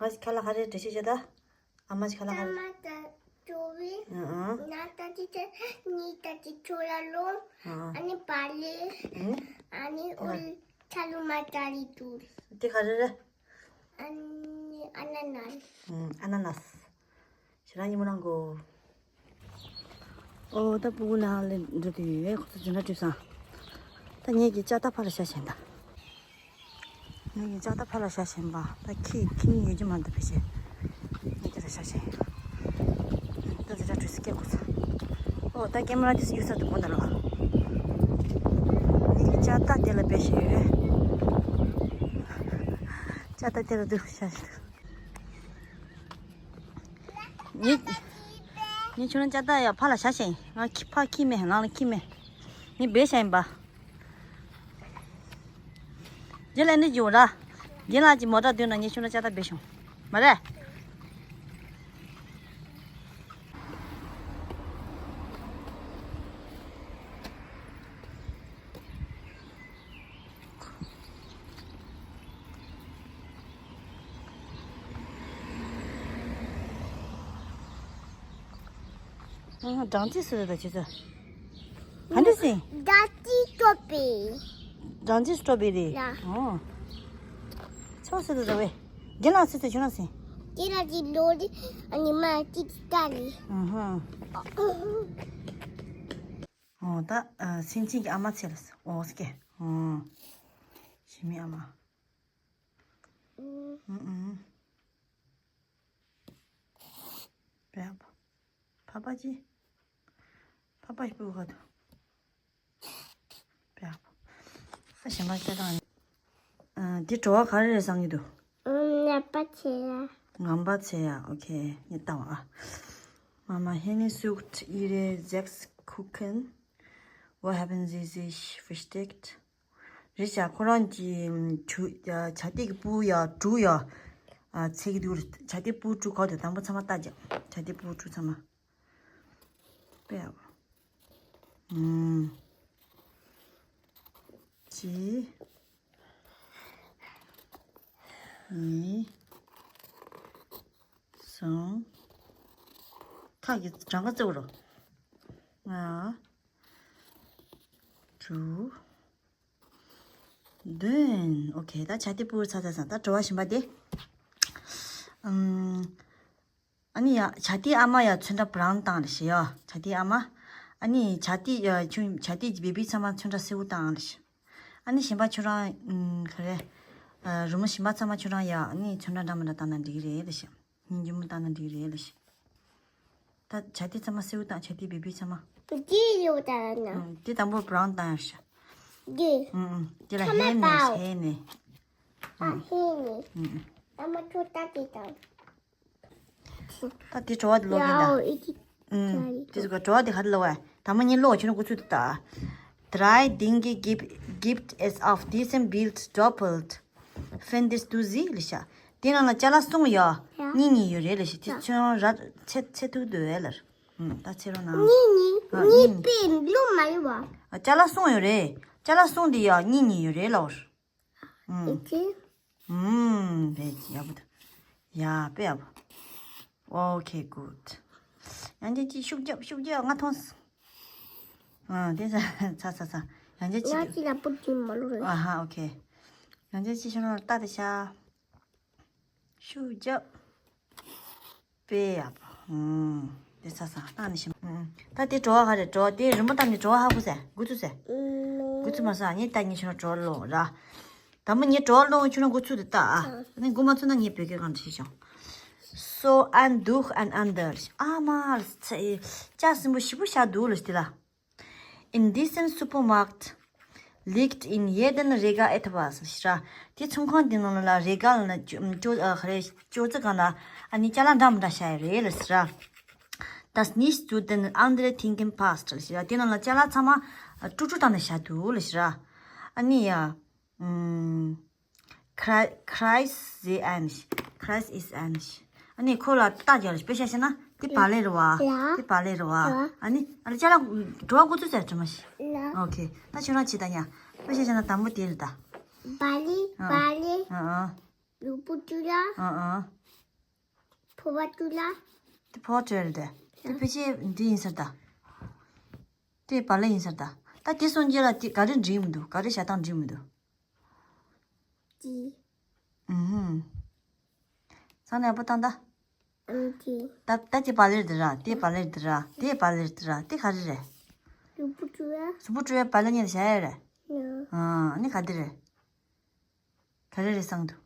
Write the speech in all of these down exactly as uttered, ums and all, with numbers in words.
ང་ཁ་ལག་ག་རེ་འགྲེལ་བཤད་བྱེད་ད། ཨ་མ་ཁ་ལག་ག་རེ། ཏ་མ་ཏ་ཅོ་བི། ཨ་ཨ། ན་ཏ་ཅི་ཏ་ནི་ཏ་ཅི་ཆོ་ལ་ལོ། ཨ་ཨ། ཨ་ནི་པ་ལེ། ཨུ། ཨ་ནི་ཨུ་ལི་ཆ་ལུ་མ་ཏ་རི་ཏུ། དེ་ག་རེ་རེད། ཨ་ནི་ཨ་ན་ན་སི། ཨུ། ཨ་ན་ན་སི། ཞེ་དྲག་ཉིན་མོ་ནང་གོ། ཨོ་ད་སྤུ་གུ་ནང་ལ་འགྲོ་དུས་ཁོ་ཚོ་འཛིན་གྲྭ་བྲོས་སོང་། ད་ངེད་ཀྱི་ལྕགས་རྟ་ཕར་ལ་བཞག་བཞིན་ད། ངེད་ཀྱི་ལྕགས་རྟ་ཕར་ལ་བཞག་བཞིན་པ་ད་ཁྱི་ཁྱི་མི་ཡོད་རྒྱུ་མ་འདུག་ཕལ་ཆེར། ངེད་ཀྱི་ལ་བཞག་བཞིན། ད་འཛིན་གྲྭ་བྲོས་སོང་སྐད་གོ་སོང་། ཨོ་ད་ཀེ་མ་ར་དེ་ཚོ་གཡུག་ས་འདུག་དགོངས་དག་ལོ། ངེད་ཀྱི་ལྕགས་རྟ་དེ་ལ་སྦས་བཞག་ཡོད། ལྕགས་རྟ་དེ་ལ་འདུག་བཞག་བཞིན། ངས་ངས་ཁྱོད་རང་ལྕགས་རྟ་ཡ་ཕར་ལ་བཞག་བཞག་ཡིན། ང་ཁྱི་ཕར་ཁྱི་མེད་ནང་ལ་ཁྱི་མེད། ངས་སྦས་བཞག་ཡིན་པ། རྗེས་ལ་འདི་འཇུག་ར། རྒན་ལགས་ཀྱིས་མོ་ཊ་བཏོན་ན་ངས་ཁྱོད་རང་ལྕགས་རྟ་སྦས་བྱུང་། མ་རེད། སྦྲང་རྩི་ཟེར་ད་ཆུ་ཚོད། ག་འདྲ་ཟེར། སྦྲང་རྩི་སྟོ་བེ་རི། སྦྲང་རྩི་སྟོ་བེ་རི། ཡ། ཨོ། ཆོག་ཟེར་ད་ཟེར་བས། རྒན་ལགས་ཟེར་ཚེ་ཁྱོད་རང་ཟེར། རྒན་ལགས་ཀྱི་ལོ་རེ་ཨ་ནི་མ་ཅིག་ལྟ་རེད། ཨུ་ཧུ། ཨོ་ད་ཨ་སེམས་ཅན་གྱི་ཨ་མ་ཚེ་ལ་ཟེར། ཨོ་སྐད། ཨོ། ཞི་མི་ཨ་མ། ཨུ་ཨུ། བས། ཕ་པ་ཅི། ཕ་པ་ཞིག་སྤུ་གུ་ཁ་ཐུག་བས། ས་ཞིམ་པ་སྐྱེ་དང་། ཨ་འདི་བྲོ་བ་ག་རེ་རེད་བསམ་གྱི་འདུག་ནག་པ་ཚེ་ཡ། ངམ་པ་ཚེ་ཡ། ཨོ་ཁེ། ངས་བལྟ་བ་ཨ། Mama, Hanni sucht ihre sechs Küken. Wo haben sie sich versteckt? རེད་བྱ། ཁོ་རང་གི་བྱ་བྱ་དེ་གི་སྤུ་ཡ་དྲུག་ཡ། ཨ་ཚེ་གི་དུས་བྱ་དེ་སྤུ་དྲུག་ག་དུ་དང་པོ་ཚང་མ་ལྟ་རྒྱ། བྱ་དེ་སྤུ་དྲུག་ཚང་མ། པས། ཨུམ། གཅིག་གཉིས། གསུམ། ཁ་གི་གྲངས་ཀ་བརྩི་བར། ལྔ། དྲུག་བདུན། ཨོ་ཁེ། ད་བྱ་དེ་སྤུ་ཚ་ཚ་ཚ། ད་བྲོ་བ་ཞིམ་པ་དེ། ཨུམ། ཨ་ནི་ཡ་བྱ་དེའི་ཨ་མ་ཡ་ཚོན་ཁྲ་བྷ་རའུན་བཏང་རེད་ཤི་ཡ། བྱ་དེའི་ཨ་མ། ཨ་ནི་བྱ་དེ་ཡ་ཆུང་བྱ་དེའི་བེ་བི་ཚང་མ་ཚོན་ཁྲ་སེར་པོ་བཏང་རེད་ཤི། ཨ་ནི་གཞན་པ་ཁྱོད་རང་ཨུམ་ག་རེ། ཨ་རི་མོ་གཞན་པ་ཚང་མ་ཁྱོད་རང་ཡ་ཨ་ནི་ཚོན་ཁྲ་འདྲ་མི་འདྲ་བཏང་ན་འགྲིག་གི་རེད་ལ་ཤི། སྙིང་རྗེ་མོ་བཏང་ན་འགྲིག་གི་རེད་ལ་ཤི། ད་བྱ་དེ་ཚང་མ་སེར་པོ་བཏང་། བྱ་དེའི་བེ་བི་ཚང་མ། འདི་ཡོད་ད་ན། ཨུམ་དེ་དང་པོ་བྷ་རའུན་བཏང་ཡ་ཤི། འདི། ཨུམ་ཨུམ་དེ་ལ་ཧེ་ནེ་ཧེ་ནེ། ཨ་ཧེ་ནེ། ཨུམ་ཨུམ། ཨ་མ་ཁྱོད་ད་དེ་དང་། ད་དེ་བྲོ་བ་དེ་ལོག་གིན་ད། ཡའོ་ཨི་ཅི། ཨུམ། དེ་ཚོ་ག་བྲོ་བ་དེ་ག་དེ་ལོག་བས། ད་མ་ཉིན་ལོག་ཁྱོད་ནི་འགོ་ཚུགས་དུ་ད། Drei Dinge gibt, gibt es auf diesem Bild doppelt. Findest du sie? ལི་ཤ། དེ་ནང་ལ་ཅ་ལག་གསུམ་ཡོད། ཡ། གཉིས་གཉིས་ཡོད་རེད་ལི་ཤ། དེ་ཡ། ཁྱོད་རང་ར་ཚེ་ཚེ་ཐུག་འདུག་ཨེ་ལར། ཨུམ། ད་ཚེ་རོ་ནང་། གཉིས་གཉིས། ཨ་གཉིས་གཉིས། པའི་ལོ་མ་ཡོད་བ། ཨ་ཅ་ལག་གསུམ་ཡོད་རེད། ཅ་ལག་གསུམ་དེ་ཡ་གཉིས་གཉིས་ཡོད་རེད་ལའོ། ཨུམ། ཨི་ཅི། ཨུམ། བས་ཡག་པོ་འདུག་ཡ་དཔེ་ཡག་པོ། Okay, good. ཡང་ཅིག་ཅིག་ཤུགས་རྒྱབ། ཤུགས་རྒྱབ། ང་མཐོང་སོང་། ཨ་དེ་ཚ་ཚ་ཚ་ཚ། ཡང་ཅིག་ཅིག་ང་ཅི་ལ་པུ་ཅི་མ་ལོ་རེད། ཨ་ཧ། Okay. ཡང་ཅིག་ཅིག་ཤོར་ལ་ལྟ་དེ་ཤ། ཤུགས་རྒྱབ། དཔེ་ཡག་པོ། ཨུམ། དེ་ཚ་ཚ་བཏང་ནས་ཤི། ཨུམ། ད་དེ་བྲོ་བ་ག་རེ། བྲོ་བ་དེ་རི་མོ་བཏང་ནས་བྲོ་བ་ཧ་གོ་ཟེར། འགོ་ཚུགས་ཟེར། འགོ་ཚུགས་མ་སོང་། ངས་ད་ངས་ཁྱོད་རང་བྲོ་བ་ལོག་ར། དང་པོ་ངས་བྲོ་བ་ལོག་ཁྱོད་རང་འགོ་ཚུགས་དེ་ལྟ་ཨ། ཨ་ནི་འགོ་མ་ཚུགས་ན་ངས་བོད་སྐད་གང་བྲིས་བྱུང་། So ein Tuch, ein anderes. ཨ་མ་ལ་ཚ་ཡི། ལྕགས་སྲིན་པོ་ཞིབ་པོ་བཞག་འདུག་ལ་དེ་ལ། In diesem Supermarkt liegt in jedem Regal etwas. ཞེས་ར། དེ་ཚོང་ཁང་དེ་ནང་ལ་རེ་གལ་ན་ཅོ་ཅོ་ཨ་ག་རེ། ཅོག་ཙེ་སྒང་ལ་ཨ་ནི་ཅ་ལག་འདྲ་མི་འདྲ་བཞག་ཡོད་རེད་ལ་ཟེར་ར། Das nicht zu den anderen Dingen passt. ཞེས་ར། དེ་ནང་ལ་ཅ་ལག་ཚང་མ་དཀྲུག་དཀྲུག་བཏང་ནས་བཞག་འདུག་ལ་ཟེར་ར། ཨ་ནི་ཡ། ཨུམ། Kreis ist ein. Kreis ist ein. ཨ་ནི་ཁོ་ལ་རྟགས་རྒྱག་ལ་དཔེ་ཆ་བཤད་ན་དེ་བག་ལེབ་རེད་བ། ཡ། དེ་བག་ལེབ་རེད་བ། ཡ། ཨ་ནི་ཨ་ལ་ཅ་ལག་བྲོ་བ་འགོ་ཚུགས་ཟེར་དྲི་མ་ཤི། ཡ། Okay. ད་ཁྱོད་རང་བྱེད་ད་ཉ། དཔེ་ཆ་བཤད་ན་དང་པོ་དེ་རེད་ད། བག་ལེབ། ཨ། བག་ལེབ། ཨ་ཨ། ལུས་པོ་བཅུ་ལ། ཨ་ཨ། ཕོ་བ་ཏུ་ལ། དེ་ཕོ་བ་ཏུ་རེད་དེ། དེ་ཕལ་ཆེར་འདི་ཡིན་ས་རེད་ད། དེ་བ་ལེ་ཡིན་ས་རེད་ད། ད་དེ་སོང་རྗེས་ལ་དེ་ག་རེ་འགྲིག་མི་འདུག་ག་རེ་བྱ་སྟངས་འགྲིག་མི་འདུག་ཅི། ཨུ་ཧུམ། ཚང་ནས་པོ་བཏང་ད། ཨམ་ཅི། ད་ད་དེ་བ་ལེར་དེ་ར། དེ་བ་ལེར་དེ་ར། དེ་བ་ལེར་དེ་ར། དེ་ག་རེ་རེད། གཟུགས་པོ་བཀྲུ་ཡ། གཟུགས་པོ་བཀྲུ་ཡ་བ་ལེ་གཉིས་ལ་བྱ་ཡ་རེད། ཡ། ཨ་ནི་ག་དེ་རེད། ག་རེ་རེད་བསམ་འདུག་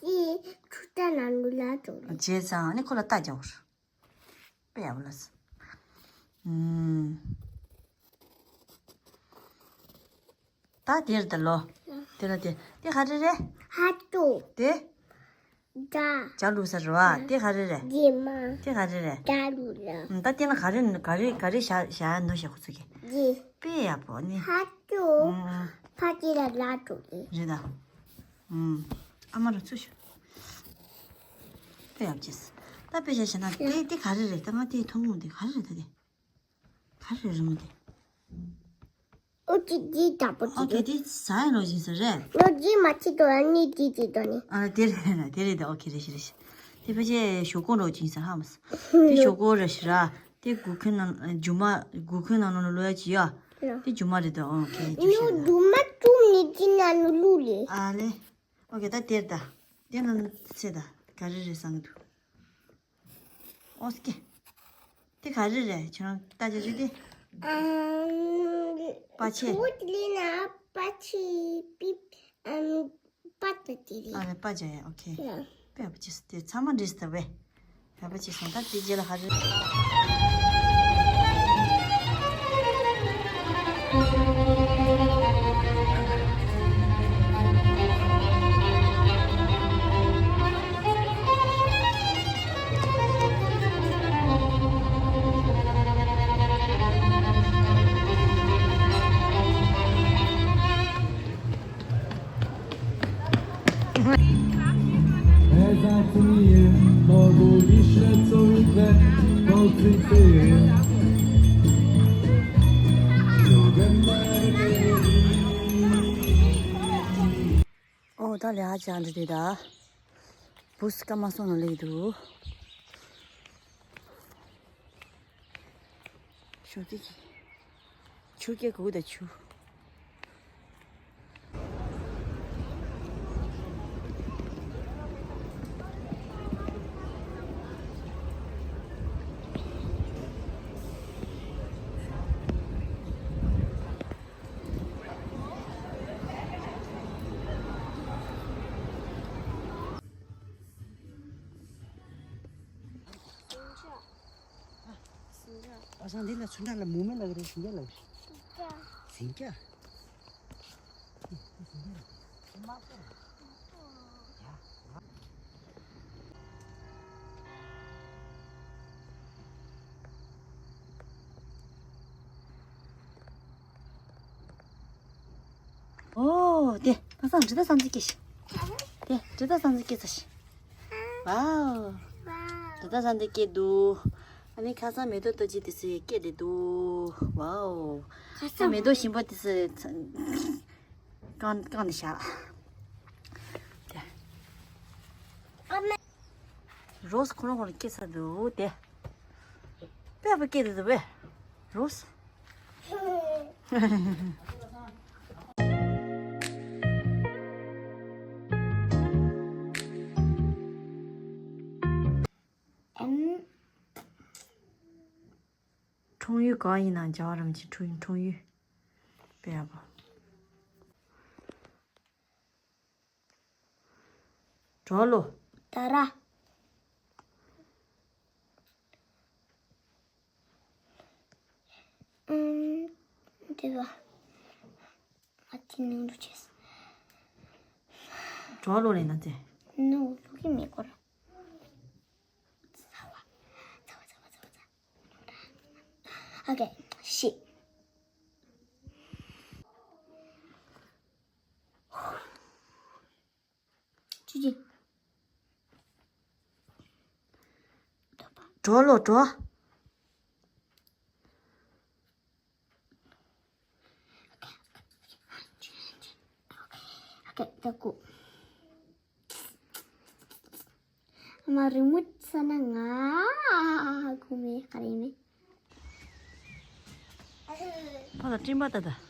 ཅི། ཆུ་རྐྱལ་ནང་ལོགས་ལ་འགྲོ་ལེ། བྱས་ཙང་ནི་ཁོ་ལ་རྟ་རྒྱག་དགོས། དཔེ་ཡག་པོ་ལ་སོ། ཨུམ། ད་དེར་ད་ལོ། དེ་ལ་དེ། དེ་ག་རེ་རེད། ཧ་ཏོ། དེ། ཇ། ཇ་བླུགས་ས་རེད་བ། དེ་ག་རེ་རེད། རྗེས་མ། དེ་ག་རེ་རེད། ཇ་བླུགས་ལ། ཨུམ། ད་དེ་ན་ག་རེ་ག་རེ་ག་རེ་བྱ་བྱ་ཡ་འདུག་བྱ་ཁོ་ཚོ་གི། རྗེས། དཔེ་ཡག་པོ་ནི། ཧ་ཏོ། ཨུམ། ཕ་གི་ལ་ལ་ཏོ་ལེ། རེད་ད། ཨུམ། ཨ་མ་ར་ཚུ་ཤོག་དཔེ་ཡག་ཅེས། ད་དཔེ་བཞག་བྱས་ན་དེ་དེ་ག་རེ་རེད། ད་ང་དེ་མཐོང་གི་མི་འདུག་ག་རེ་རེད་ད་དེ། ག་རེ་རེད་རི་མོ་དེ། ཨོ་ཅི་ཅི་དྲག་པོ་ཨོ་ཅི་ཁེ་རེད། དེ་ཟ་ཡ་ལོ་བཞིན་ཟེར་རེད། ལོ་རྗེས་མ་ཅི་དོ་ཨ་ནི་ཅི་ཅི་དོ་ནི། ཨ་དེ་རེད་ན་དེ་རེད་ད། ཨོ་ཁེ་རེད་ཤི་རེད་ཤི། དེ་ཕལ་ཆེར་ཞོག་ཁོག་ལོ་བཞིན་ཟེར་ཧ་མ་སོ། དེ་ཞོག་ཁོག་རེད་ཤི་ར། དེ་སྒུག་ཁང་ནང་རྒྱུ་མ་སྒུག་ཁང་ནང་ལོ་ལོ་ཡ་ཅི་ཡ། དེ་རྒྱུ་མ་རེད་ད། ཨོ་ཁེ་རེད་ཅི་ཤི་རེད། རྒྱུ་མ་ཅུང་ནི་ཅི་ན་ནུ་ལུ་ལེ། ཨ་ལེ། ཨོ་ཁེ་ད་དེར་ད། དེ་ན་ནི་ཚེ་ད་ག་རེ་རེད་བསམ་གི་འདུག་ཨོ་སྐེ། དེ་ག་རེ་རེད། ཁྱོད་རང་ལྟ་ཅི་ཅི་དེ། ཨམ། པ་ཆེ། ཆུ་དེ་ལས་ན་པ་ཆེ་པི། ཨམ། པ་ཏི་དེ་རེད། ཨ་རེ་པ་ཇ་ཡ། ཨོ་ཁེ། ཡ། པེ་ཨ་པ་ཅི་སི་དེ་ཚང་མ་འདྲེས་ཐུབ་པས། ཨ་པ་ཅི་སོང་ད་དེ་རྗེས་ལ་ག་རེ། ཨོ་ད་ལས་ཨ་ཅག་འདི་དེ་ད། བུ་སི་ཀ་མ་སོང་ན་ལེགས་འདུག་ཞོགས་ཀྱི་ཆུ་སྐྱེ་གུ་ད་ཆུ། བ་སང་འདི་ལ་ཚུན་ཁྲ་ལ་མུ་མེ་ལ་གི་རེད། ཟིང་སྐྱ་ལ་གི་རེད། ཟིང་སྐྱ། ཨོ། དེ་ཁ་སང་འདྲི་ད་བསམ་ཚུལ་སྐྱེས་ཤིག་དེ་འདྲི་ད་བསམ་ཚུལ་སྐྱེས་ཚ་ཤིག་ཝའོ། འདྲི་ད་བསམ་ཚུལ་སྐྱེས་འདུག་ཨ་ནི་ཁ་སང་མེ་ཏོག་ལྟ་ཅི་དེ་སུ་སྐྱེས་དེ་འདུག་ཝའོ། ཁ་སང་མེ་ཏོག་ཞིམ་པོ་དེ་སུ་གང་གང་ནས་བཞག་དེ། རོས་ཁོ་རང་ཁོ་རང་སྐྱེས་ཚར་འདུག་དེ། དཔེ་བ་སྐྱེས་འདུག་དེ་བས། རོས། ཁྲུང་ཡུས་གང་ཡིན་ན་རྒྱལ་བ་རིན་པོ་ཆེ་ཁྲུང་ཁྲུང་ཡུས། དཔེ་ཡག་པོ། གྲོ་ལོ། ད་ར། ཨུམ། དེ་བ། ཨ་ཅི་ནང་དུ་ཆེས། གྲོ་ལོ་ལེན་ན་དེ། ནུ་ལུག་གི་མི་སྐོར། ཚ་བ། ཚ་བ་ཚ་བ་ཚ་བ་ཚ། ཨོ་ཁེ། ཤི། ཅི་ཅི། གྲོ་ལོ་གྲོ། ཨོ་ཁེ། ད་ཀུ། མ་རི་མོ་ས་ན་ང་ཁུ་མེ་ཁ་རེ་མེ། ཕ་ལ་སྤྲིན་པ་ད་ད།